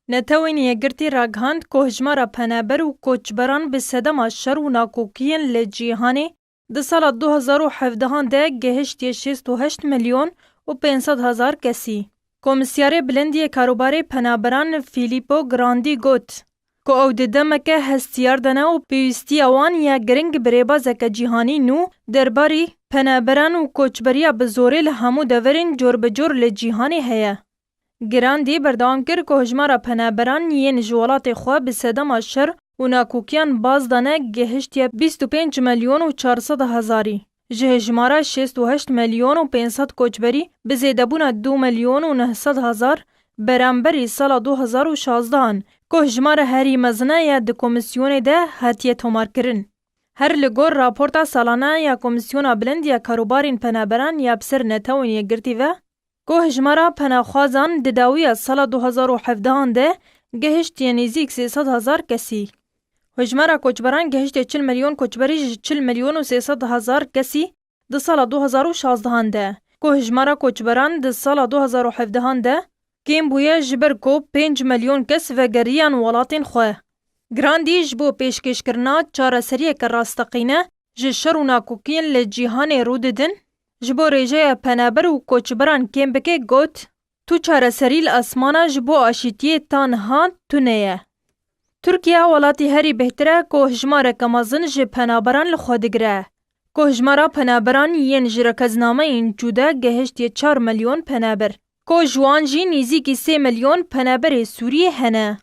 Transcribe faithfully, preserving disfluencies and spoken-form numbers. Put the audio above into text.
Netewên Yekgirtî ragihand ku hijmara penaber û koçberan bi sedema şer û nakokiyên li cîhanê di sala du hezar û hevdehan de gehiştiye şêst û heşt milyon û pênc sed hezar kesî. Komîsyarê Bilind yê Karûbarê Penaberan Filippo Grandi got ku ew di demeke hestiyar de ne û pêwîstiya wan ya giring bi rêbazeke cîhanî nû derbarî penaberan û koçberiya bi zorê li hemû deverên cor bi cor li cîhanê heye. Grandi berdewam kir ku hijmara penaberan yên ji welatê xwe bi sedema şer û nakokiyan baz dane gehiştiye bîst û pênc milyon û çar sed hezarî. Ji hijmara şêst û heşt milyon û pênc sed koçberî bi zêdebûna du milyon û neh sed hezar beramberî sala du hezar û şazdehan ku hijmara herî mezin e ya di komîsyonê de hatiye tomarkirin. Her li gor raporta salane ya Komîsyona Bilind ya Karûbarên Penaberan ya bi ser Netewên Yekgirtî ve, ku hijmara penaxwazan di dawiya sala du hezar û hevdehan de gehiştiye nêzîk sê sed hezar kesî. Hijmara koçberan gehiştiye çil milyon koçberî ji çil milyon û sê sed hezar kesî di sala du hezar û şazdehan de, ku hijmara koçberan di sala du hezar û hevdehan de kêm bûye ji ber ku pênc milyon kes vegeriyan welatên xwe. Grandî ji bo pêşkêşkirina çareseriyeke rasteqîne ji şer û nakokiyên li cîhanê rû didin, ji bo rêjeya penaber û koçberan kêm bike, got, Tu çareserî li esmana ji bo aşîtiyê ta niha tune ye. Tirkiye welatî herî bêhtir e ku hijmareke mezin ji penaberan li xwe digire. Ku hijmara penaberan yên ji rêkevnameyên cuda gehiştiye çar milyon penaber. Ku ji wan jî nêzîkî sê milyon penaberê Sûriyê hene.